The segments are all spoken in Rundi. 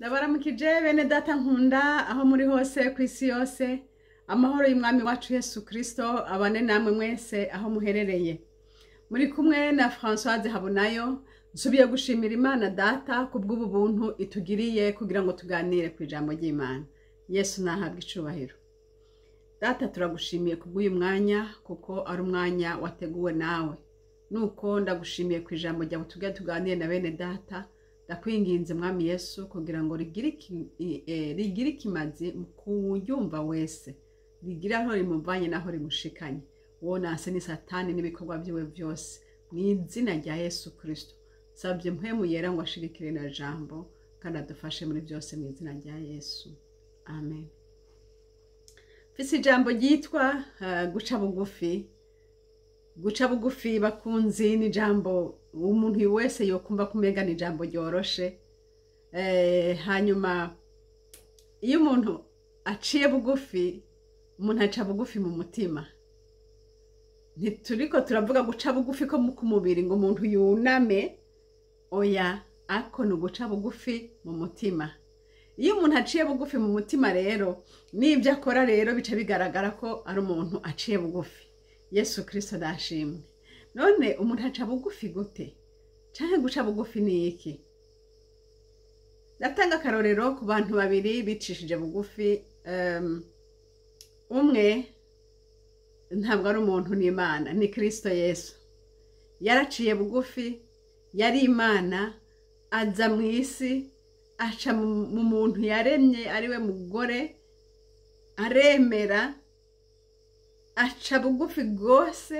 Ndabaramukije bene data nkunda aho muri hose ku isi yose, amahoro y'umwami wacu Yesu Kristo abane namwe mwese aho muherereye. Muri kumwe na Françoise Habonayo. Nsubiye gushimira Imana Data kubw'ubu buntu itugiriye kugira ngo tuganire ku ijambo ry'Imana. Yesu nahabwe icubahiro. Data, turagushimiye kubw'uyu mwanya, kuko ari umwanya wateguwe nawe. Nuko ndagushimiye ku ijambo ryawe tugira tuganire na bene data. Ndakwinginze, Mwami Yesu, kugira ngo rigire ikimazi mu kuryumva wese, rigire aho rimuvanye n'aho rimushikanye. Uwo nase ni Satani n'ibikorwa byiwe byose. Mu izina rya Yesu Kristo sabye Mpwemu Yera ngo ashigikire na jambo kandi adufashe muri byose, mu izina rya Yesu, amen. Mfise ijambo ryitwa guca bugufi. Guca bugufi, bakunzi, ni ijambo umuntu wese yokumva kumenga ni ijambo ryoroshe. Hanyuma iyo umuntu aciye bugufi, umuntu aca bugufi mu mutima. Ntituriko turavuga guca bugufi ko ku mubiri, ngo umuntu yuname, oya, ariko ni uguca bugufi mu mutima. Iyo umuntu aciye bugufi mu mutima rero, n'ibyo akora rero bica bigaragara ko ari umuntu aciye bugufi. Yesu Kristo ndashimwe. None umuntu aca bugufi gute, canke guca bugufi ni iki? Ndatanga akarorero ku bantu babiri bicishije bugufi. Umwe ntabwo ari umuntu, ni Imana, ni Kristo Yesu. Yaraciye bugufi, yari Imana, aza mu isi, aca mu muntu yaremye, ariwe mugore, aremera aca bugufi rwose.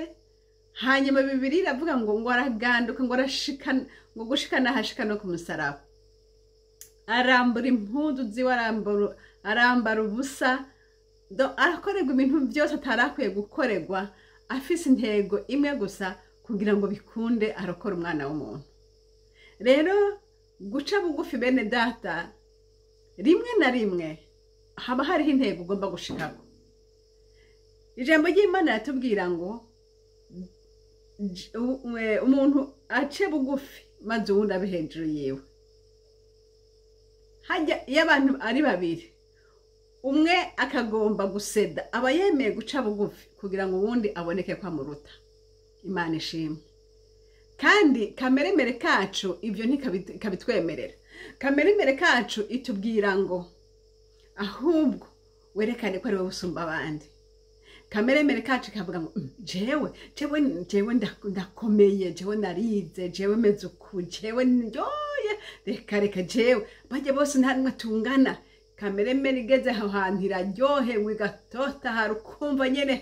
Hanyuma Bibiri iravuga ngo araganduka, ngo arashika, ngo gushika nahashika no ku musaraba. Arambura impuzu ziwe, arambara ubusa, arakorerwa ibintu byose atarakwiye gukorerwa, afise intego imwe gusa, kugira ngo bikunde arokore umwana w'umuntu. Rero guca bugufi, bene data, rimwe na rimwe haba hariho intego ugomba gushikako. Ijambo ry'Imana yatubwira ngo umuntu ace bugufi maze uwundi abe hejuru yiwe. Hajya iyo abantu ari babiri, umwe akagomba guseda, aba yemeye guca bugufi kugira ngo uwundi aboneke ko amuruta. Imana ishimwe. Kandi kameremere kacu ibyo ntikabitwemerera. Kameremere kacu itubwira ngo ahubwo werekane ko ari wowe usumba abandi. Kameremere kacu ikavuga ngo jewe ndakomeye, jewe narize, jewe meze uku, jewe nyoye, reka reka, jewe bajya bose nta nimwe tungana. Kameremere igeze aho hantu iraryohewe, igatotahara, ukumva nyene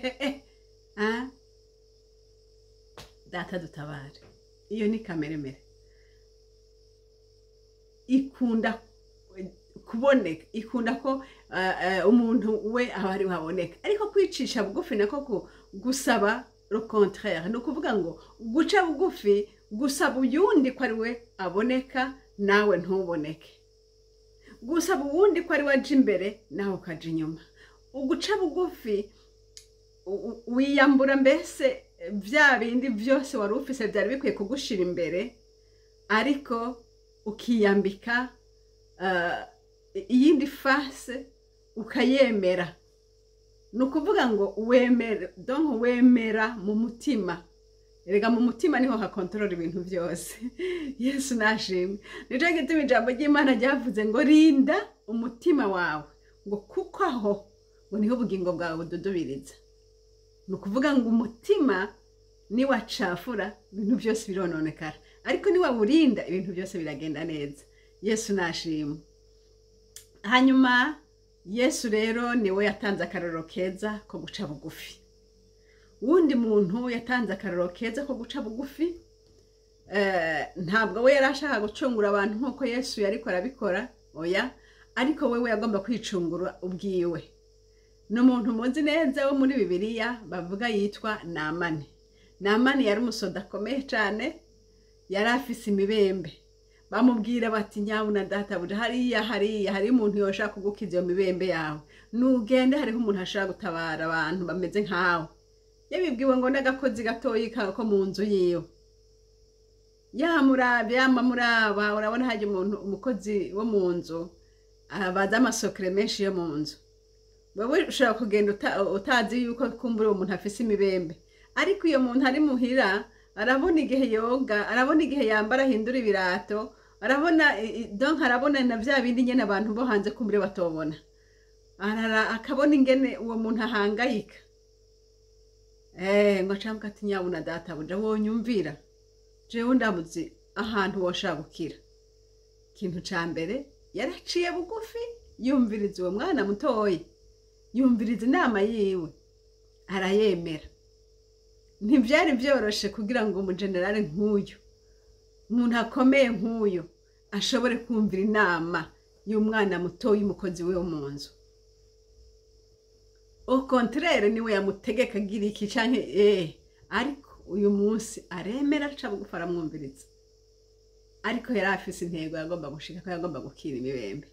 ah? Data dutabare. Iyo ni kameremere ikunda kuboneka, ikunda ko umuntu we aba ari haboneka. Ariko kwicisha bugufi nako gusaba le contraire, ni ukuvuga ngo guca bugufi gusaba uyundi ko ari we aboneka, nawe ntuboneke, gusaba uwundi ko ari we aja imbere, nawe ukaja inyuma. Uguca bugufi wiyambura mbese bya bindi byose wari ufise byari bikwiye kugushira imbere, ariko ukiyambika iyindi face, ukayemera. Ni ukuvuga ngo wemera, donc wemera mu mutima. Erega mu mutima niho hakontorora ibintu byose. Yesu nashimwe. Nicyo gituma ijambo ry'Imana ryavuze ngo rinda umutima wawe, ngo kuko aho ngo niho ubugingo bwawe bududubiriza. Ni ukuvuga ngo umutima niwacafura, ibintu byose birononekara, ariko niwawurinda, ibintu byose biragenda neza. Yesu nashimwe. Hanyuma Yesu rero niwe yatanze akarorero keza ko guca bugufi. Wundi muntu yatanze akarorero keza ko guca bugufi, ntabwo we yari ashaka gucungura abantu nk'uko Yesu yariko arabikora, oya, ariko wewe yagomba kwicungura ubwiwe. Ni umuntu muzi neza wo muri Bibiliya bavuga yitwa Namani. Namani yari umusoda akomeye cyane, yari afise imibembe. Bamubwira bati: "Nyabuna databuja, hariya hariya hariyo umuntu yoshaka kugukiza iyo mibembe yawe, nugende, hariho umuntu ashobora gutabara abantu bameze nkawe." Yabibwiwe ngo n'agakozi gatoyi ko mu nzu yiwe. Yamurabye, yamamuraba, urabona hajya umuntu, umukozi wo mu nzu. Abaza ama secrets menshi yo mu nzu. Wewe ushobora kugenda utazi yuko kumbura uwo muntu afise imibembe, ariko iyo muntu ari muhira arabona igihe yoga, arabona igihe yambara, ahindura ibirato, arabona donc arabona na vya bindi nyene abantu bo hanze kumbure batobona. Arara akabona ingene uwo muntu ahangayika. Ngo acambwa ati: "Nyabuna databuja, wonyumvira, jewe ndamuzi ahantu woshaka gukira." Ikintu ca mbere, yaraciye bugufi, yumviriza uwo mwana mutoyi, yumviriza inama yiwe, arayemera. Ntivyari vyoroshe kugira ngo umujenerali nk'uyu, umuntu akomeye nk'uyu, ashobore kumvira inama y'umwana mutoyi, umukozi we wo mu nzu. Au contraire, niwe yamutegeka agira iki canke ariko uyu munsi aremera, aca bugufi, aramwumviriza. Ariko yari afise intego yagomba gushika ko, yagomba gukira imibembe.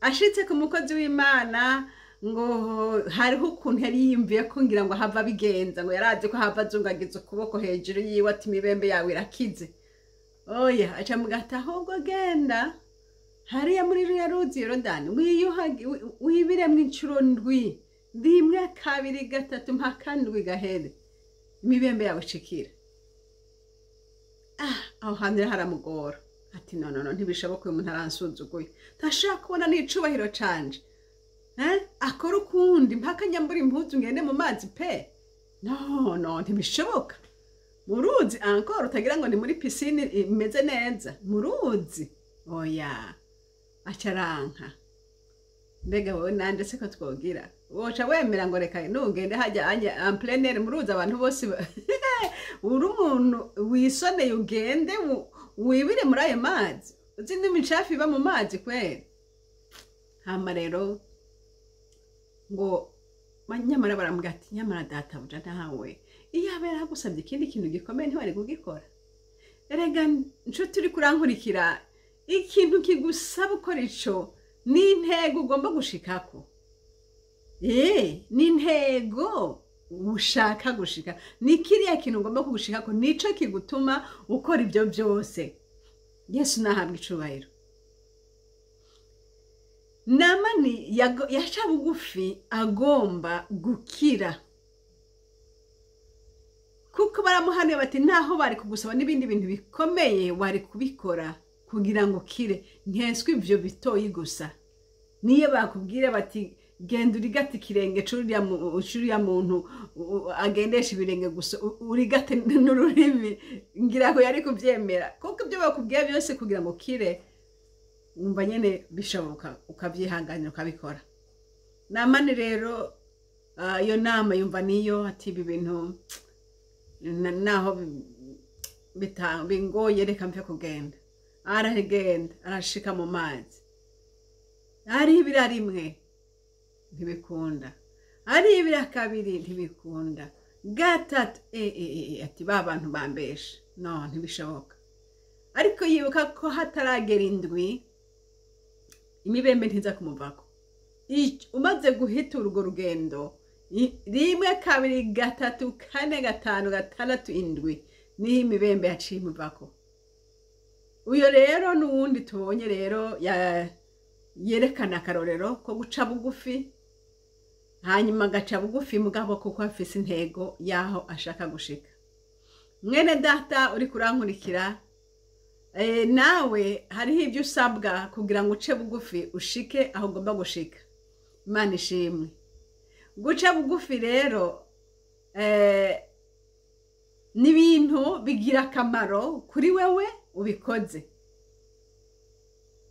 Ashitse ku mukozi w'Imana, ngo hariho ukuntu yari yiyumviye ko ngira ngo ahava abigenza, ngo yarazi ko ahava azungagiza ukuboko hejuru yiwe ati: "Imibembe yawe irakize." Oya, aca mugata: "Ahubwo genda hariya muri ruriya ruzi Yorodani, wibiremwo incuro ndwi, rimwe, kabiri, gatatu, mpaka ndwi gahere, imibembe yawe icikira." Ah, aho hantu rero haramugora, ati: "No, no, no, ntibishoboka, uyu muntu aransuzuguye, ntashobora kubona n'icubahiro canje. Eh? Akora ukundi mpaka nyambura impuzu ngende mu mazi pe? No, no, ntibishoboka." Mu ruzi encore, utagira ngo ni muri piscine imeze neza, mu ruzi, oya. Acaranka. Mbega wowe nanje siko twogira? Woca wemera ngo reka nugende hajya anye en plein air mu ruzi, abantu bose uri umuntu wisoneye, ugende wibire muri ayo mazi, uzi n'imicafu iba mu mazi kweri? Hama rero ngo nyamara baramubwira ati: "Nyamara databuja, ntawe iyo aba yaragusabye ikindi kintu gikomeye ntiwari kugikora." Erega nshuti uri kurankurikira, ikintu kigusaba ukora ico ni intego ugomba gushikako. Ni intego ushaka gushika, ni kiriya kintu ugomba kugushikako, nico kigutuma ukora ibyo byose. Yesu nahabwa icubahiro. Namani yaca bugufi agomba gukira, kuko baramuhanuye bati: "Naho bari kugusaba n'ibindi bintu bikomeye wari kubikora kugira ngo ukire, nkeswe ibyo bitoyi gusa." Niyo bakubwira bati: "Genda urigate ikirenge c'uriya muntu agendesha ibirenge gusa, urigate n'ururimi," ngira ngo yari kubyemera, kuko ibyo bakubwira byose kugira ngo ukire, wumva nyene bishoboka, ukavyihanganira, ukabikora. Namani rero iyo nama yumva niyo, ati: "Ibi bintu naho bingoye, reka mve kugenda." Aragenda, arashika mu mazi, aribira rimwe, ntibikunda, aribira kabiri, ntibikunda, gatatu, ati: "Ba bantu bambesha, no, ntibishoboka." Ariko yibuka ko hataragera indwi imibembe ntiza kumuvako. Umaze guhita urwo rugendo rimwe, kabiri, gatatu, kane, gatanu, gatandatu, indwi, niho imibembe yaciye imuvako. Uyo rero n'uwundi tubonye rero yerekana akarorero ko guca bugufi, hanyuma agaca bugufi mugabo kuko afise intego y'aho ashaka gushika. Mwene data uri kurankurikira, nawe hariho ibyo usabwa kugira ngo uce bugufi ushike aho ugomba gushika. Imana ishimwe. Guca bugufi rero ni ibintu bigira akamaro kuri wewe ubikoze.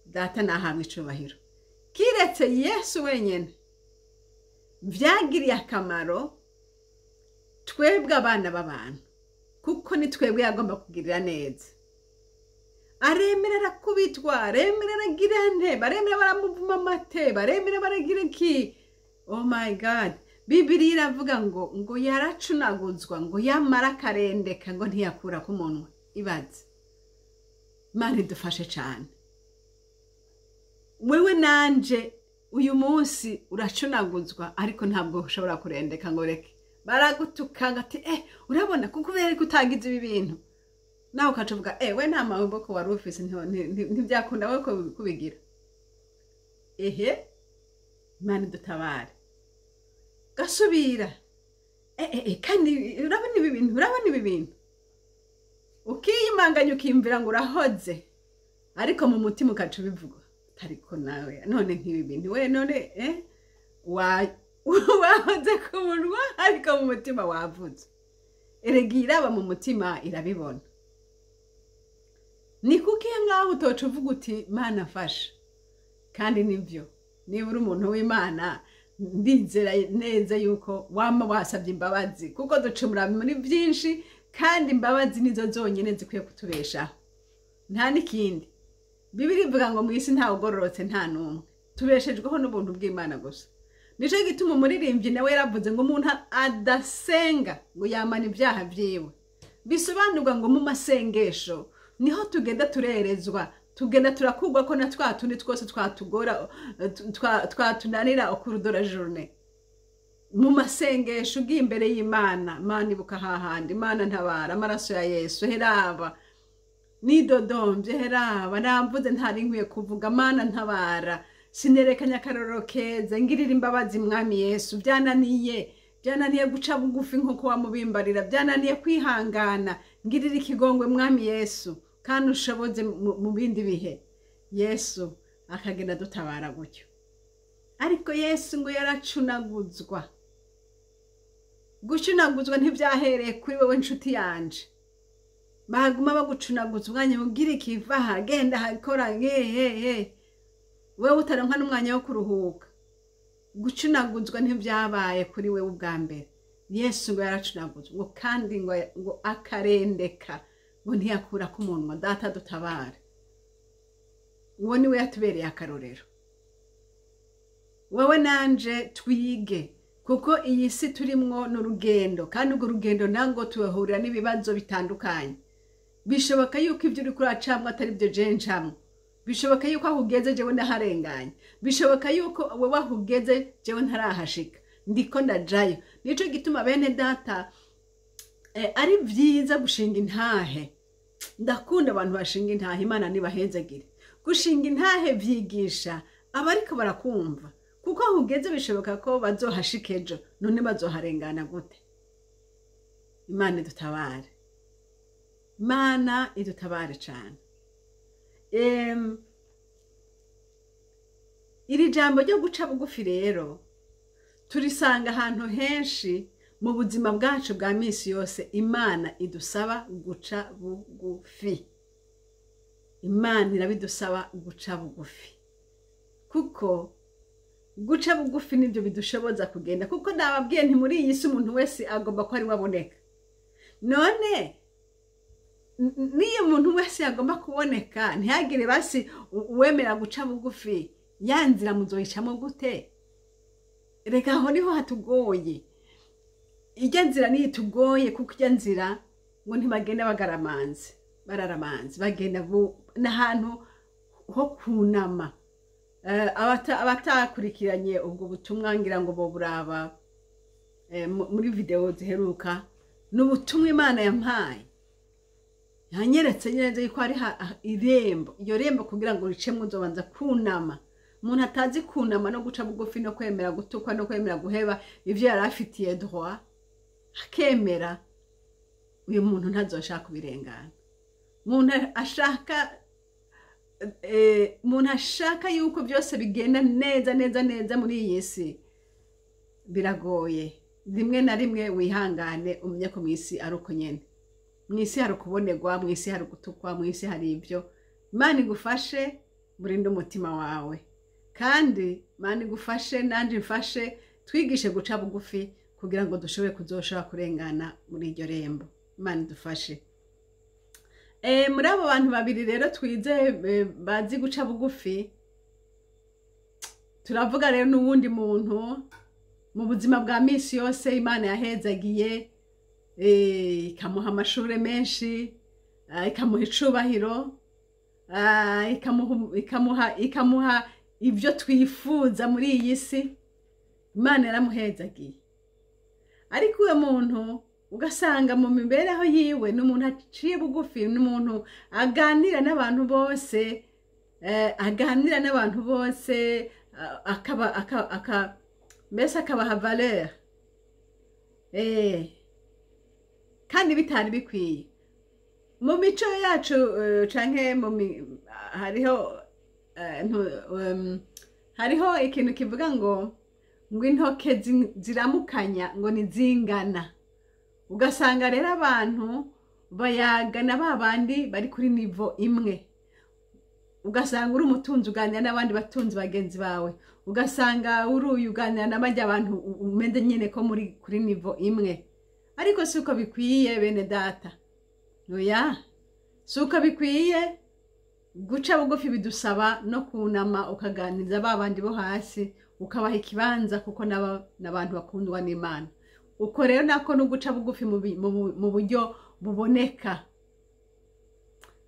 Data nahabwa icubahiro. Kiretse Yesu wenyine byagiriye akamaro twebwe abana b'abantu, kuko ni twebwe yagomba kugirira neza. Aremera arakubitwa, aremera aragira nte, baremera baramuvuma amate, baremera baragira iki. Oh my God! Bibiliya iravuga ngo yaracunaguzwa, ngo yamara akarendeka, ngo ntiyakura ku munwa. Ibaze! Imana idufashe cyane. Wewe nanje uyu munsi uracunaguzwa, ariko ntabwo ushobora kurendeka ngo reke. Baragutuka ngo ati: "Urabona kuko kubera ko utagize ibi bintu," nawe ukaca uvuga: "We nta maboko wari ufise, ntibyakunda we kubigira." Ehe, Imana idutabare. Gasubira, kandi urabona ibi bintu, urabona ibi bintu, ukiyimanganya, ukiyumvira ngo urahoze, ariko mu mutima ukaca ubivuga, ariko nawe none nk'ibi bintu we none wahoze ku munwa, ariko mu mutima wavuze. Erega iraba mu mutima, irabibona. Ni kuko iyo ngaho utoca uvuga uti: "Mana, fasha." Kandi nibyo, niba uri umuntu w'Imana, ndizera neza yuko wama wasabye imbabazi, kuko ducumura muri byinshi, kandi imbabazi nizo zonyine zikwiye kutubeshaho, nta n'ikindi. Bibiri ivuga ngo mu isi ntawe ugororotse, nta n'umwe, tubeshejweho n'ubuntu bw'Imana gusa. Nicyo gituma umuririmbyi nawe yaravuze ngo umuntu adasenga ngo yamana ibyaha byiwe. Bisobanurwa ngo mu masengesho niho tugenda turerezwa, tugenda turakugwa ko na twa tundi twose twatugora, twatunanira okurudora journée. Mu masengesho ugiye imbere y'Imana: "Mana, ibuka hahandi, Imana ntabara, amaraso ya Yesu, heraba nidodombye, heraba namvuze ntari nkwiye kuvuga, Mana ntabara, sinerekanye akarorero keza, ngirira imbabazi Mwami Yesu, byananiye, byananiye guca bugufi nk'uko wamubimbarira, byananiye kwihangana, ngirira ikigongwe Mwami Yesu, kandi ushoboze mu bindi bihe." Yesu akagenda dutabara gutyo. Ariko Yesu ngo yaracunaguzwa. Gucunaguzwa ntibyahereye kuri wowe, nshuti yanje. Baguma bagucunaguza umwanya, ugira ikivaha, genda hakora hehehe, wewe utaronka n'umwanya wo kuruhuka. Gucunaguzwa ntibyabaye kuri wewe ubwa mbere. Yesu ngo yaracunaguzwa, ngo kandi ngo akarendeka ngo ntiyakura ku munwa. Data dutabare. Uwo niwe yatubereye akarorero. Wowe nanje twige, kuko iyi si turimwo ni urugendo, kandi urwo rugendo ntabwo tuhahurira n'ibibazo bitandukanye. Bishoboka yuko ibyo uri kuracamwo atari byo je ncamwo. Bishoboka yuko aho ugeze jewe ndaharenganye. Bishoboka yuko wowe aho ugeze jewe ntarahashika, ndiko ndajayo. Nico gituma, bene data, ari byiza gushinga intahe. Ndakunda abantu bashinga intahe, Imana ntibahezagire. Gushinga intahe byigisha abariko barakumva, kuko aho ugeze bishoboka ko bazohashika ejo, none bazoharengana gute? Imana idutabare, Imana idutabare cane. Iri jambo ryo guca bugufi rero turisanga ahantu henshi mu buzima bwacu bwa minsi yose. Imana idusaba guca bugufi, Imana irabidusaba guca bugufi, kuko guca bugufi nibyo bidushoboza kugenda. Kuko nababwiye nti muri iyi si umuntu wese agomba ko ari we aboneka. None niyo umuntu wese agomba kuboneka, ntihagire basi uwemera guca bugufi, ya nzira muzoyicamo gute? Reka aho niho hatugoye. Ijya nzira niyo itugoye, kuko ijya nzira ngo ntibagenda bagaramanze, bararamanze, bagenda n'ahantu ho kunama. Abatakurikiranye ubwo butumwa, ngira ngo bo buraba muri videwo ziheruka. Ni ubutumwa Imana yampaye, yanyeretse neza yuko hari irembo. Iyo rembo kugira ngo ricemwo uzobanza kunama. Umuntu atazi kunama no guca bugufi no kwemera gutukwa no kwemera guheba ivyo yari afitiye droit, akemera, uyu muntu ntazoshaka kubirengana. Umuntu ashaka yuko byose bigenda neza neza neza muri iyi si, biragoye. Rimwe na rimwe wihangane, umenye ko mu isi ari uko nyene. Mu isi hari ukubonerwa, mu isi hari ugutukwa, mu isi hari ibyo. Imana igufashe, burinde umutima wawe. Kandi Imana igufashe, nanjye mfashe, twigishe guca bugufi kugira ngo dushobore kuzoshobora kurengana muri iryo rembo. Imana idufashe. Muri abo bantu babiri rero twize bazi guca bugufi, turavuga rero n'uwundi muntu mu buzima bwa minsi yose Imana yahezagiye, ikamuha amashuri menshi, ikamuha icubahiro, ikamuha ibyo twifuza muri iyi si. Imana yaramuhezagiye, ariko uwo muntu ugasanga mu mibereho yiwe ni umuntu aciye bugufi, ni umuntu aganira n'abantu bose, aganira n'abantu bose. akaba aka mbese akabaha valeur, kandi bitari bikwiye mu mico yacu, canke hariho hariho ikintu kivuga ngo intoke ziramukanya ngo nizingana. Ugasanga rero abantu bayagana ba bandi bari kuri niveau imwe. Ugasanga uri umutunzi uganira n'abandi batunzi bagenzi bawe, ugasanga uri uyu uganira n'abandi abantu umeze nyine ko muri kuri niveau imwe. Ariko si uko bikwiye, bene data, oya, si uko bikwiye. Guca bugufi bidusaba no kunama, ukaganiriza ba bandi bo hasi, ukabaha ikibanza, kuko n'abantu bakundwa n'Imana. Uko rero nako no guca bugufi mu buryo buboneka.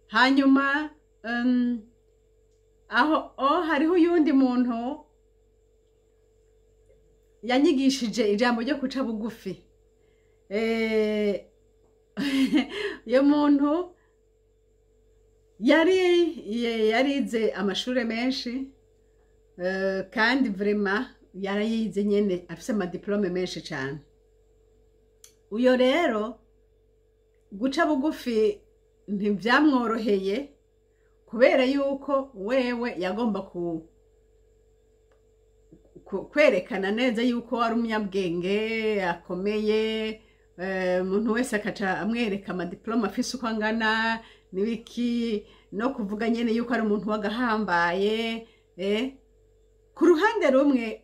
Hanyuma aho hariho uyundi muntu yanyigishije ijambo ryo guca bugufi. Uyo muntu yari yarize amashuri menshi, kandi vraiment yarayize nyene, afise ama diplômes menshi cane. Uyo rero guca bugufi ntivyamworoheye, kubera yuko wewe yagomba kwerekana neza yuko ari umunyabwenge akomeye, umuntu wese akaca amwereka ama diplômes afise uko angana n'ibiki, no kuvuga nyene yuko ari umuntu w'agahambaye. Ku ruhande rumwe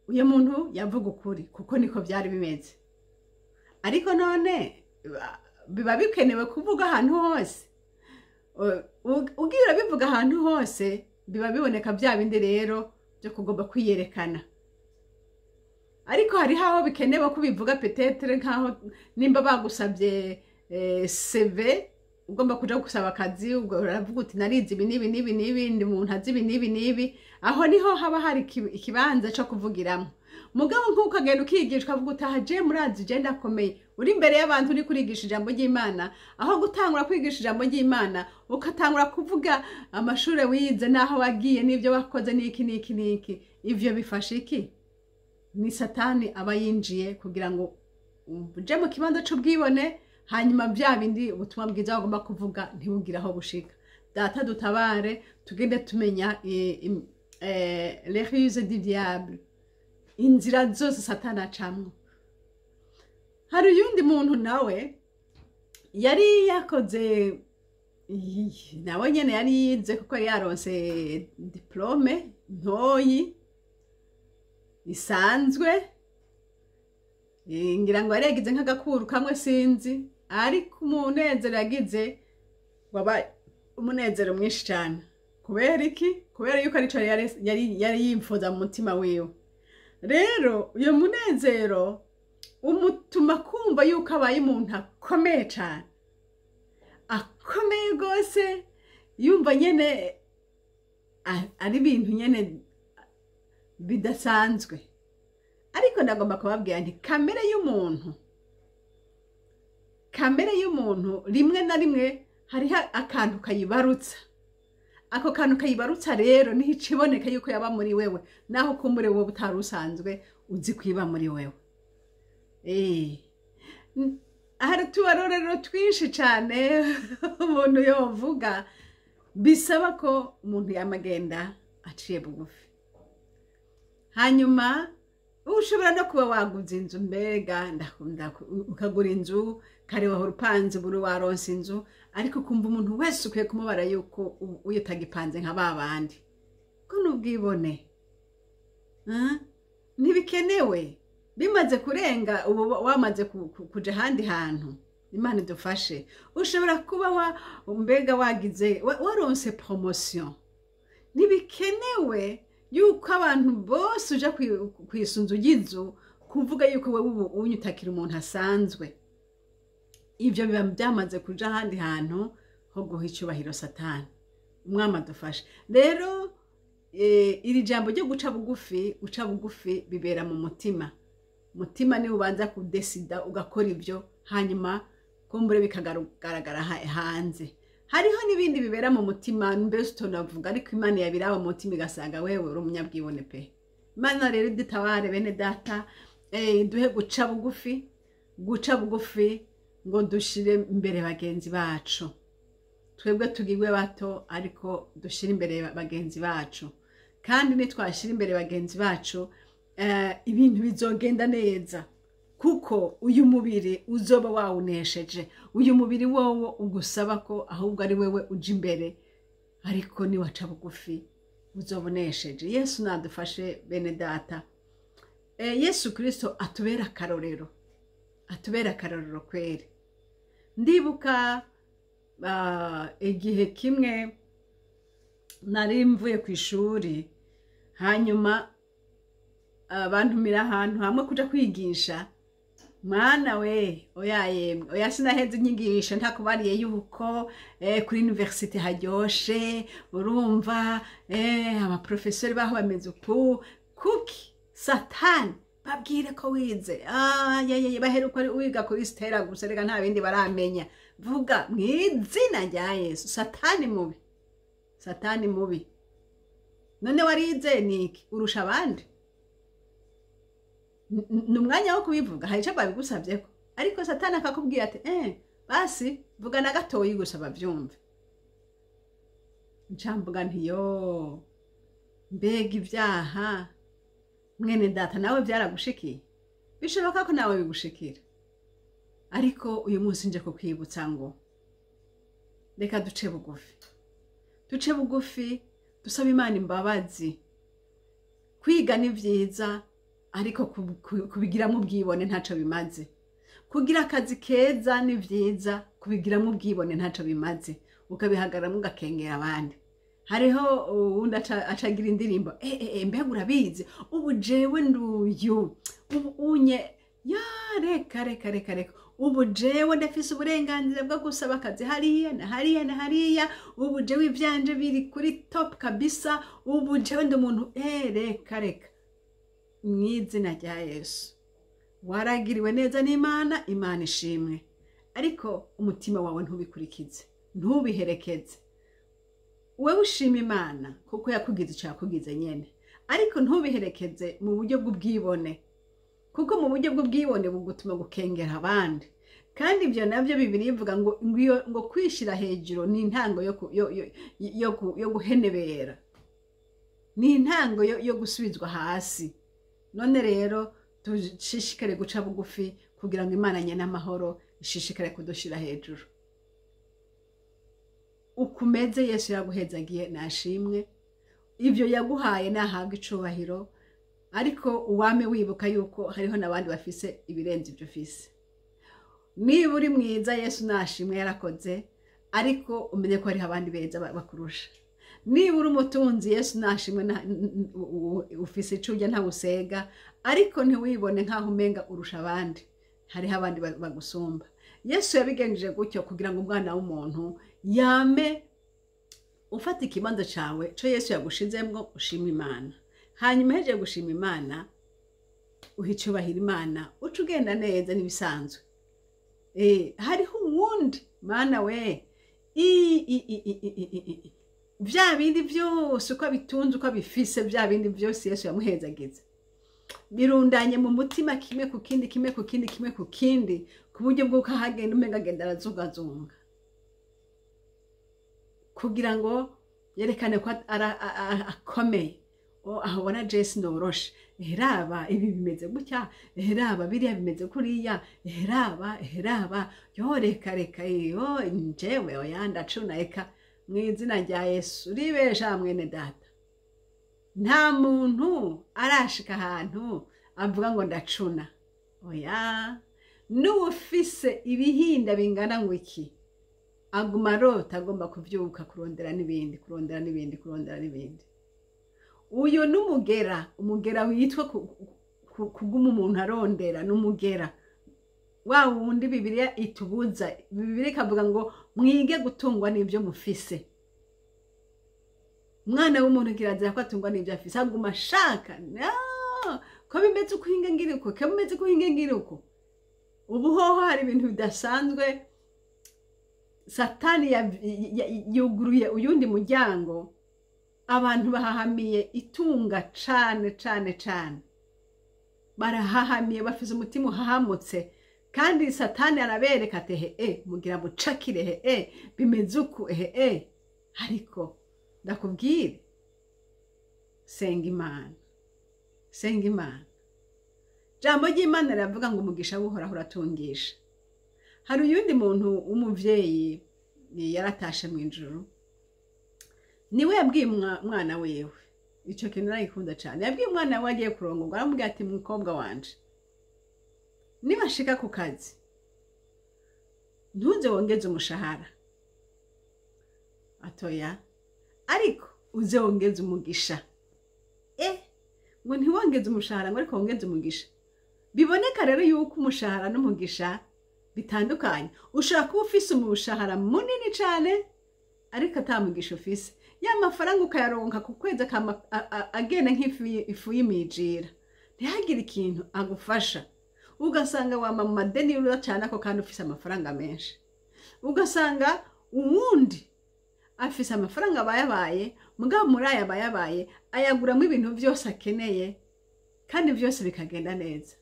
uyo muntu yavuga ukuri, kuko niko byari bimeze. Ariko none biba bikenewe kuvuga ahantu hose? Ugiye urabivuga ahantu hose, biba biboneka bya bindi rero byo kugomba kwiyerekana. Ariko hariho aho bikenewe ko ubivuga, peut-être nkaho nimba bagusabye CV, ugomba kuja gusaba akazi, ubwo uravuga uti: "Narize ibi n'ibi n'ibi n'ibi, ndi umuntu azi ibi n'ibi n'ibi." Aho niho haba hari ikibanza co kuvugiramo. Mugabo nk'uko agenda ukigishwa, avuga utaha: "Je murazi, je ndakomeye." Uri imbere y'abantu, uri kurigisha ijambo ry'Imana, aho gutangura kwigisha ijambo ry'Imana ugatangura kuvuga amashure wize n'aho wagiye n'ibyo wakoze n'iki n'iki n'iki, ivyo bifasha iki? Ni Satani aba yinjiye kugira ngo uje mu kibanza c'ubwibone, hanyuma bya bindi ubutumwa bwiza bagomba kuvuga ntibugire aho bushika. Data dutabare, tugende tumenya les ruses du diable, inzira zose Satani acamwo. Hari uyundi muntu nawe yari yakoze, nawe nyene yari yize, kuko yari yaronse diplôme ntoyi isanzwe. Ngira ngo yari yagize nk'agakuru kamwe, sinzi. Ariko umunezero yagize wabaye umunezero mwinshi cyane. Kubera iki? Kubera yuko arico yari yipfuza mu mutima wiwe. Rero uyo munezero umutuma kumva yuko abaye umuntu akomeye cyane, akomeye rwose, yumva nyene ari ibintu nyene bidasanzwe. Ariko ndagomba kubabwira nti kamere y'umuntu rimwe na rimwe hariho akantu kayibarutsa. Ako kantu kayibarutsa rero niho iciboneka yuko yaba muri wewe, naho kumbure wowe utari usanzwe uzi kwiba muri wewe. Hari utubarorero twinshi cyane umuntu yovuga bisaba ko umuntu yamagenda aciye bugufi. Hanyuma ushobora no kuba waguze inzu, mbega ukagura inzu kare, wahora upanze, buri waronse inzu, ariko ukumva umuntu wese ukwiye kumubara yuko uyo utagipanze nka ba bandi, ko n'ubwibone. Ntibikenewe, bimaze kurenga ubu, wamaze kuja ahandi hantu. Imana idufashe. Ushobora kuba wa mbega wagize waronse promotion, ntibikenewe yuko abantu bose uja kwisunzu y'inzu kuvuga yuko wewe ubu unyutakira umuntu asanzwe. Ibyo biba byamaze kuja ahandi hantu ho guha icyubahiro Satani. Umwami adufashe. Rero iri jambo ryo guca bugufi, guca bugufi bibera mu mutima. Mutima niwe ubanza kudesida ugakora ibyo, hanyuma kumbure bikagaragara hanze. Hariho n'ibindi bibera mu mutima mbese utonavuga, ariko Imana yabiraba mu mutima igasanga wewe uri umunyabwibone pe. Imana rero idutabare bene data, duhe guca bugufi, guca bugufi ngo dushire imbere bagenzi bacu. Twebwe tugirwe bato, ariko dushire imbere bagenzi bacu. Kandi nitwashira imbere bagenzi bacu, ibintu bizogenda neza, kuko uyu mubiri uzoba wawunesheje. Uyu mubiri wowo ugusaba ko ahubwo ari wewe uja imbere, ariko niwaca bugufi uzoba unesheje. Yesu nadufashe bene data. Yesu Kristo atubera akarorero, atubera akarorero kweri. Ndibuka igihe kimwe nari mvuye ku ishuri, hanyuma bantumira ahantu hamwe kuja kwigisha. Mwana we, oya yemwe, oya sinaheze inyigisho ntakubariye yuko kuri université haryoshe, urumva abaprofesori baho bameze uku. Kuki Satani babwire ko wize? Ye baheruka wiga kuri Stella gusa, reka nta bindi baramenya. Vuga mu izina rya Yesu, Satani mubi, Satani mubi. None warize niki urusha abandi? Ni umwanya wo kubivuga, hari icyo babigusabyeko, ariko Satani akakubwira ati basi vuga na gatoyi gusa bavyumve. Ncamvuga nti yo mbega ibyaha mwene data, nawe byaragushikiye, bishoboka ko nawe bigushikira. Ariko uyu munsi nje kukwibutsa ngo reka duce bugufi, duce bugufi, dusaba Imana imbabazi. Kwiga ni vyiza, ariko kubigiramo ubwibone ntaco bimaze. Kugira akazi keza ni vyiza, kubigiramo ubwibone ntaco bimaze, ukabihagararamo ugakengera abandi. Hariho uwundi acagira indirimbo, mbega urabizi ubu jewe nduyu, ubu unye ya reka reka reka reka, ubu jewe ndafise uburenganzira bwo gusaba akazi hariya na hariya na hariya, ubu jewe ivyanje biri kuri top kabisa, ubu jewe ndi umuntu, reka reka. Mw'izina rya Yesu, waragiriwe neza n'Imana, Imana ishimwe, ariko umutima wawe ntubikurikize, ntubiherekeze. Wewe ushima Imana kuko yakugize icyo yakugize nyene, ariko ntubiherekeze mu buryo bw'ubwibone, kuko mu buryo bw'ubwibone bugutuma gukengera abandi. Kandi ibyo navyo Bibiliya ivuga ngo ngo kwishira hejuru ni intango yo guhenebera, ni intango yo gusubizwa hasi. None rero dushishikare guca bugufi kugira ngo Imana nyene amahoro ishishikare kudushira hejuru. Ukumeze Yesu yaguhezagiye nashimwe, ivyo yaguhaye nahabwa icubahiro, ariko uwame wibuka yuko hariho n'abandi bafise ibirenze ivyo ufise. Niba uri mwiza Yesu nashimwe yarakoze, ariko umenye ko hariho abandi beza bakurusha. Niba uri umutunzi Yesu nashimwe ufise ico urya ntawusega, ariko ntiwibone nkaho umenga urusha abandi, hariho abandi bagusumba. Yesu yabigenjeje gutyo kugira ngo umwana w'umuntu yame ufata ikibanza cawe co Yesu yagushizemwo, ushima Imana. Hanyuma hejeje gushima Imana, uha icubahiro Imana, uca ugenda neza n'ibisanzwe. Hariho uwundi mana we, vya bindi vyose uko abitunze uko abifise, vya bindi vyose Yesu yamuhezagize, birundanye mu mutima kimwe ku kindi, kimwe ku kindi, kimwe ku kindi, ku buryo bw'uko ahagenda umenga agenda arazungazunga, kugira ngo yerekane ko akomeye. Aho ubona Jesi noroshe, raba ibi bimeze gutya, raba biriya bimeze kuriya, raba raba, yo reka reka, yo njewe oya ndacuna, eka mu izina rya Yesu ribesha mwene data. Nta muntu arashika ahantu avuga ngo ndacuna, oya. N'uwufise ibihinda bingana ngo iki, aguma arota agomba kuvyuka kurondera n'ibindi, kurondera n'ibindi, kurondera n'ibindi. Uyo n'umugera, umugera witwa kuguma umuntu arondera, n'umugera wa wundi Bibiliya itubuza. Bibiliya ikavuga ngo mwige gutungwa n'ibyo mufise. Umwana w'umuntu kirazira ko atungwa n'ibyo afise, aguma ashaka ko bimeze uko hinga ngira uko, ko bimeze uko hinga ngira uko. Ubu hoho hari ibintu bidasanzwe Satani yuguruye uyundi muryango, abantu bahahamiye itunga cane cane cane, barahahamiye, bafise umutima uhahamutse. Kandi Satani arabereka ati: "He mugira mucakire, he bimeze uku, he." Ariko ndakubwire, senga Imana, senga Imana. Jambo ry'Imana riravuga ngo umugisha w'Uhoraho uratungisha. Hari uyundi muntu w'umuvyeyi yaratashe mu ijuru, niwe yabwiye umwana wiwe ico kintu, naragikunda cane. Yabwiye umwana we agiye kurongorwa, aramubwira ati: "Mukobwa wanje, nibashika ku kazi ntuze wongeze umushahara atoya, ariko uze wongeze umugisha." Ngo ntiwongeze umushahara, ngo ariko wongeze umugisha. Biboneka rero yuko umushahara n'umugisha bitandukanye. Ushobora kuba ufise umushahara munini cane ariko ata mugisha ufise, ya mafaranga ukayaronka ku kwezi agenda nk'ifu y'imijira, ntihagire ikintu agufasha. Ugasanga wama mu madeni cyane ako, kandi ufise amafaranga menshi. Ugasanga uwundi afise amafaranga abayabaye, mugabo muri aya abayabaye ayaguramo ibintu byose akeneye, kandi byose bikagenda neza.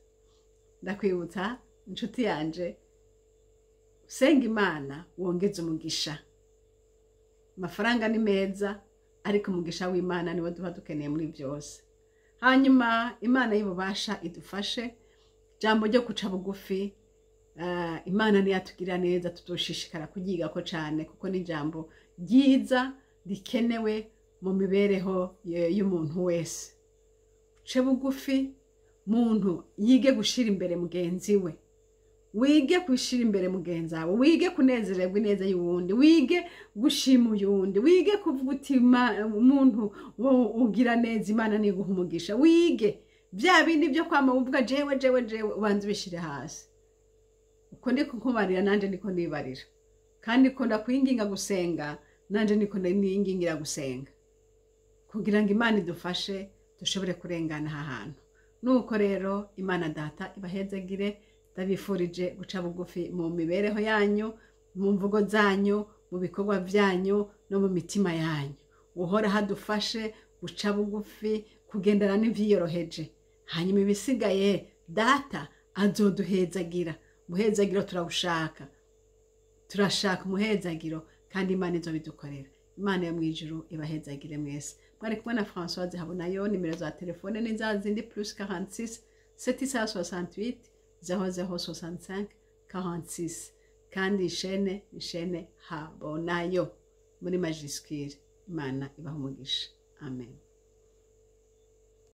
Ndakwibutsa, inshuti yanje, usenga Imana wongeze umugisha. Amafaranga ni meza, ariko umugisha w'Imana niwo tuba dukeneye muri byose. Hanyuma Imana y'ububasha idufashe. Jambo ryo guca bugufi, Imana niyatugira neza tuzoshishikara kuryigako cane, kuko ni ijambo ryiza rikenewe mu mibereho y'umuntu wese. Uce bugufi, muntu yige gushira imbere mugenzi we, wige gushira imbere mugenzi wawe, wige kunezererwa ineza y'uwundi, wige gushima uyundi, wige kuvuga uti: "Umuntu wowe ugira neza, Imana niguha umugisha." Wige bya bindi byo kwama uvuga jewe, jewe, jewe, ubanza ubishire hasi. Uko niko nkubarira, nanje niko nibarira, kandi ko ndakwinginga gusenga, nanje niko ningingira gusenga, kugira ngo Imana idufashe dushobore kurengana aha hantu. Nuko rero Imana Data ibahezagire. Ndabifurije guca bugufi mu mibereho yanyu, mu mvugo zanyu, mu bikorwa byanyu no mu mitima yanyu. Uhora hadufashe guca bugufi, kugendana n'ivyiyoroheje, hanyuma ibisigaye Data azoduhezagira. Umuhezagiro turawushaka, turashaka umuhezagiro, kandi Imana izobidukorera. Imana yo mw'ijuru ibahezagire mwese. Mwari kumwe na Françoise Habonayo. Nimero za telefone ni za zindi: +46 768 00 65 46. Kandi ishene ni chaîne Habonayo muri majuscule. Imana ibaha umugisha. Amen.